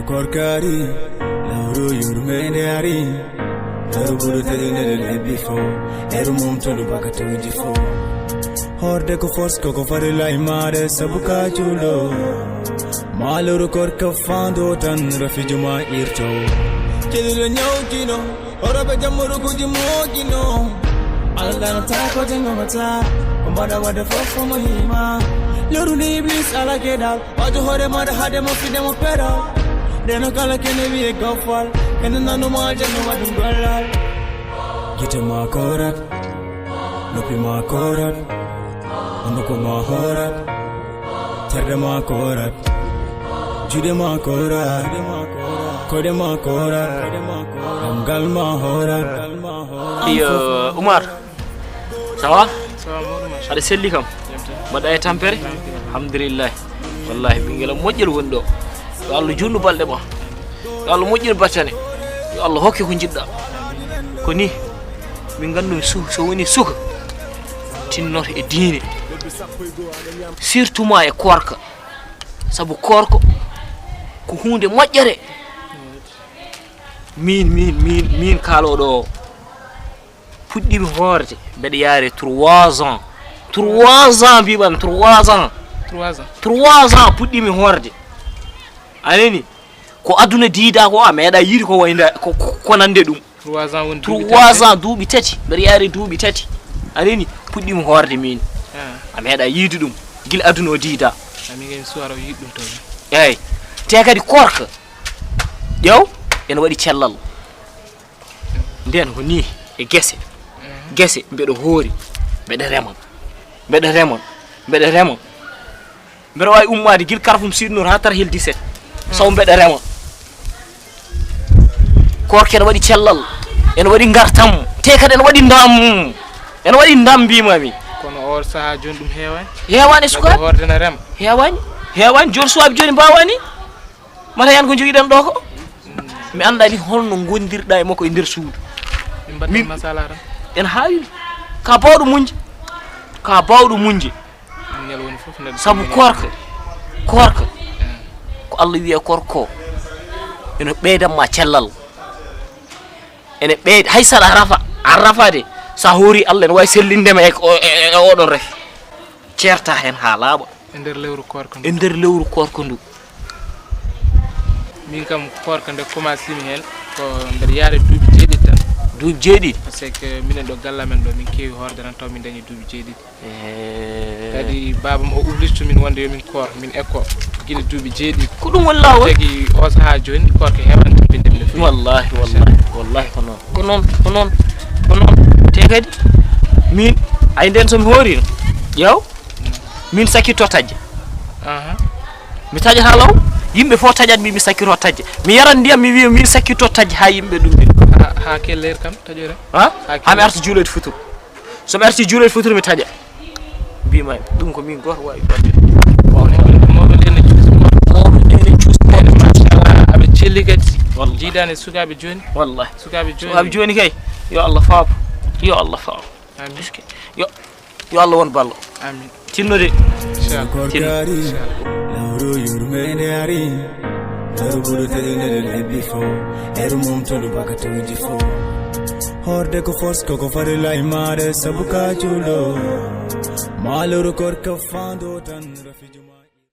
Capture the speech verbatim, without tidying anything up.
Korkari, lawru yurmende ari. Lawru buru tadi nede lebbi fo. Eru mum tolu baka tawji fo. Horde ko force ko ko fari lai mare sabuka chulo. Maluru korka fando tan rafijuma irto. Kedi lo nyau kino. Oroɓe jammurukuji moƴƴino. Allah no taako jangomata. Ko mbaɗa wadde fof ko mo hima. Loruni iblis ala geɗal. Wajo hoore maɗa haade mo fide mo peɗa. Reno kala kene wiye goffal. Kene nanuma aljanna waɗum gollal. Gite ma korat. Noppi ma korat. Hunduko ma horat. Terɗe ma korat. Juuɗe ma korat. Koyɗe ma korat. Ɗemngal ma horat. Iyo, Umar. Ça va? Ça va, Maodo, machallah. Aɗa selli kam? Mbaɗa e tampere? Alhamdulillah. Wallahi, ɓinngel am moƴƴel woni ɗo. Yo Allah juutnu balɗe ma. Yo Allah moƴƴin battane. Yo Allah hokke ko njiɗɗa. Ko ni, min nganndu su-, so woni suka, tinnoto e diine. Surtout ma e koorka. Sabu koorko ko huunde moƴƴere. Min, min, min, min kaalooɗo o, puɗɗiimi hoorde, mbeɗa yaare trois ans. Trois ans mbiɓam, trois ans. Trois ans. Trois ans puɗɗiimi hoorde. A nani? Ko aduna diida ko, a meeɗa yiide ko wayda, ko, ko, ko nande ɗum. Trois ans woni duuɓi tati. Trois ans, duuɓi tati. Mbeɗa yaare duuɓi tati. A nani? Puɗɗiimi hoorde min. Ah. A meeɗa yiide ɗum. Gila aduna o diida. Amin kay mi suwara o yiide ɗum tawi. Eyyi. Te kadi koorka. Ƴeew, ene waɗi cellal. Nden ko ni e gese. Mhm. Gese mbeɗa hoori, mbeɗa rema. Mbeɗa rema, mbeɗa rema. Mbeɗa waawi ummaade gila Carrefour Sud Nour haa Tarhil dix-sept. Saw mbeɗa rema. Koorka ene waɗi cellal, ene waɗi ngartam, te kadi ene waɗi ndam. Ene waɗi ndam mbimami. Kono o sahaa jooni ɗum heewaani. Heewaani e sukaaɓe. Neɗɗo hoorde na rema. Heewaani. Heewaani, jooni sukaaɓe jooni mbaawani. Mata yan ko njogiɗen ɗo ko? Mi anndani holno ngondirɗa e makko e nder suudu. Min mbaɗtan masala tan. En haawi. Ka bawɗo muñje. Ka bawɗo muñje. Ñal woni fof neɗɗo. Sabu koorka. Koorka. Eh. Ko Allah wiya koorko. Ene ɓeydan ma cellal. Ene ɓeyda, hay saɗa rafa, a rafa de. Sa hoori Allah ene wawi sellinde ma e, e, e, e oɗon rafi. Ceerta hen ha laaɓa. E nder lewru koorka ndu. E nder lewru koorka ndu. Min kam koorka nde commencé mi hen ko mbeɗa yaade duuɓi jeeɗiɗi tan. Duuɓi jeeɗiɗi? Parce que minen ɗo galle amen ɗo min keewi hoorde tan taw min dañi duuɓi jeeɗiɗi. Eh. Kadi baabam o ublistu min wonde yo min koor, min ekko gila duuɓi jeeɗiɗi. Ko ɗum woni laawol? Tagi o sahaa jooni koorka heewani tan bindem no feewi. Wallahi, wallahi, wallahi ko noon. Ko noon, ko noon, ko noon. Te kadi min ay nden so mi hoorino ƴeew. Min sakkitto taƴde. Aha. Mi taƴata law, yimɓe fof taƴat mi, mi sakkito taƴde. Mi yarat ndiyam, mi wiya min sakkito taƴde haa yimɓe ɗum min. Ha, ha kelleer kam taƴore? Ha? Ha mi arta juuloyde futur. So mi arti juuloyde futur mi taƴa. Mbima ɗum ko min goto wawi waɗde. Mawɓe ɗe ne cuusi. Mawɓe ɗe ne cuusi. Machallah, aɓe celli kadi. Wallahi. Jiidani sukaɓe joni. Wallahi. Sukaɓe joni. Sukaɓe joni kay. Yo Allah faabo. Yo Allah faabo. Amin. Yo, yo Allah won ballo. Amin. Tinno de. Inchallah. Tinno. Inchallah. Lawru yurmende ari. Lawru buru tadi nede lebbi fo. Eru mum tolu baka tawji fo. Horde ko force ko ko fari lai mare sabu ka julo. Maluru korka fando tan rafi juma.